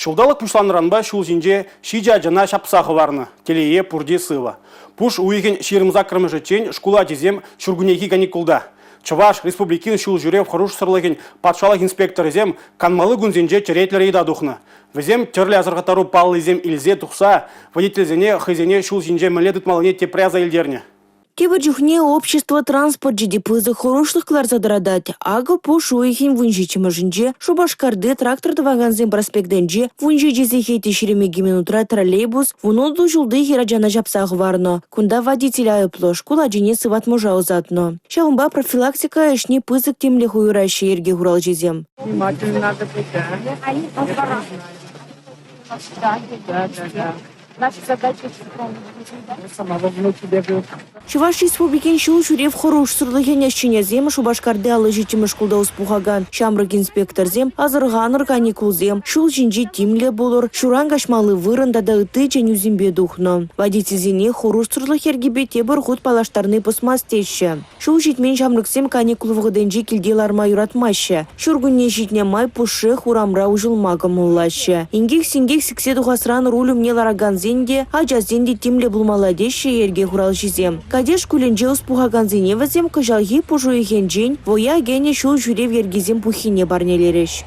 Ҫулталӑк пуҫланнӑранпа ҫул ҫинче ҫичӗ ачана ҫапса хӑварнӑ. Телее, пурте сывӑ. Пуш уйӑхӗн 28-мӗшӗччен шкул ачисем ҫуркуннехи каникулта. Чӑваш Республикин ҫул ҫӳрев хӑрушсӑрлӑхӗн патшалӑх инспекторӗсем канмалли кунсенче черетлӗ рейда тухнӑ. Вӗсем тӗрлӗ асӑрхаттару паллисем илсе тухса водительсене хӑйсене ҫул ҫинче мӗнле тытмаллине тепре аса илтернӗ. Тепӗр чухне общество транспорчӗ те пысӑк хӑрушлӑх кӑларса тӑратать. Акӑ пуш уйӑхӗн 17-мӗшӗнче Шупашкарти трактор тӑвакансен проспектӗнче 17 сехет те 22 минутра троллейбус 16 ҫулти хӗрачана ҫапса хӑварнӑ. Кунта водитель айӑплӑ, шкул ачине сыватмӑша ӑсатнӑ. Ҫавӑнпа профилактика ӗҫне пысӑк тимлӗх уйӑраҫҫӗ йӗрке хуралҫисем. Внимательно надо быть, да? Да, да, да. Наша задача самого внуки бегают. Чӑваш Республикин ҫул ҫӳрев хӑрушсӑрлӑхӗн ӗҫченӗсем Шупашкарти 57-мӗш шкулта ӑс пухакан ҫамрӑк инспекторсем асӑрханӑр каникулсем, ҫул ҫинче тимлӗ пулӑр, ҫуран каҫмалли вырӑн тата ытти чӗнӳсемпе тухнӑ. Водительсене хӑрушсӑрлӑх йӗркипе тепӗр хут паллаштарни пӑсмасть теҫҫӗ. Ҫул ҫитмен ҫамрӑксем каникул вӑхӑтӗнче килте ларма юратмаҫҫӗ. Ҫуркунне ҫитнӗ май пушшех урамра уҫӑлма кӑмӑллаҫҫӗ. Инкек-синкек сиксе тухасран руль умне ларакансен те, ачасен те тимлӗ пулмалла теҫҫӗ йӗрке хуралҫисем. Кадет шкулӗнче ӑс пухакансене вӗсем кӑҫалхи пуш уйӑхӗнчен вӑя кӗнӗ ҫул ҫӳрев йӗркисен пуххине парнелерӗҫ.